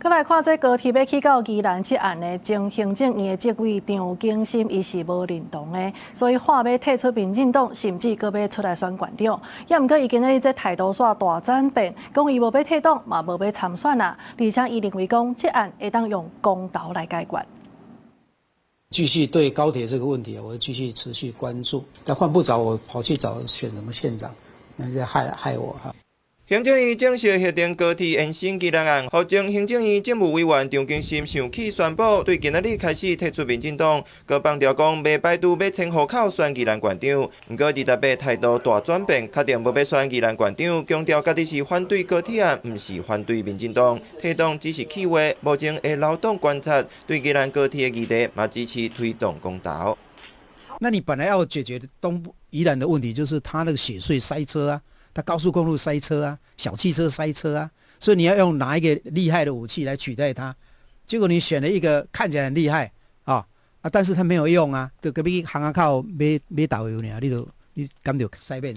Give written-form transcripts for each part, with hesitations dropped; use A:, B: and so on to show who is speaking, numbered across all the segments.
A: 閣來看這高鐵欲起到宜蘭這案的前行政院的政委張景森，伊是無認同的，所以喊欲退出民進黨，甚至閣欲出來選縣長。也毋過伊今仔日這態度煞大轉變，講伊無欲退黨，嘛無欲參選啊。而且伊認為講，這案會當用公投來解決。
B: 繼續對高鐵這個問題，我會繼續持續關注。但犯不著我跑去找選什麼縣長，那就害害我哈。
C: 行政院正式核定高鐵延伸宜蘭案，予前行政院政務委員張景森生氣宣布，對今仔日開始退出民進黨，閣放調講袂排除欲遷戶口選宜蘭縣長。毋過28態度大轉變，確定無欲選宜蘭縣長，強調家己是反對高鐵案，毋是反對民進黨。退黨只是氣話，目前會留黨觀察，對宜蘭高鐵的議題嘛支持推動公投。
B: 那你本來要解決東部宜蘭的問題，就是他那個雪隧塞車啊。它高速公路塞車啊，小汽車塞車啊，所以你要用哪一個厲害的武器來取代它？結果你選了一個看起來很厲害啊啊，但是它沒有用啊，就隔壁巷仔口買買豆油爾，你就你感著使免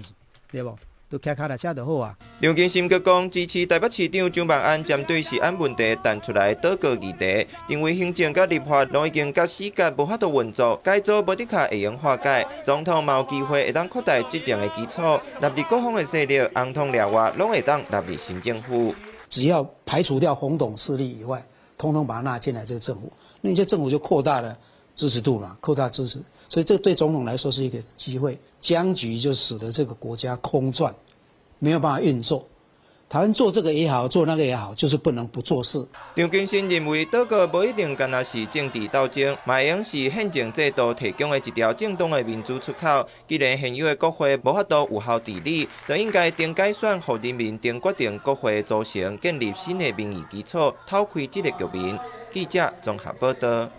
B: 對無？就騎跤踏車就好啊。
C: 張景森閣講支持台北市長蔣萬安針對食安問題提出來倒閣議題，認為行政佮立法攏已經佮死結無法度運作，改組無的確會用化解。總統嘛有機會會當擴大執政的基礎，納入各方的勢力，紅統掠外攏會當納入新政府。
B: 只要排除掉紅董勢力以外，通通把它納進來這個政府，那你這政府就擴大了支持度嘛，擴大支持，所以這對總統來說是一個機會。僵局就使得這個國家空轉，沒有辦法運作。台灣做這個也好，做那個也好，就是不能不做事。
C: 張景森認為，倒閣無一定干焦是政治鬥爭，嘛會用是憲政制度提供的一條正當的民主出口。既然現有的國會無法度有效治理，就應該重改選，予人民重決定國會組成，建立新的民意基礎，透開這個局面。記者綜合報道。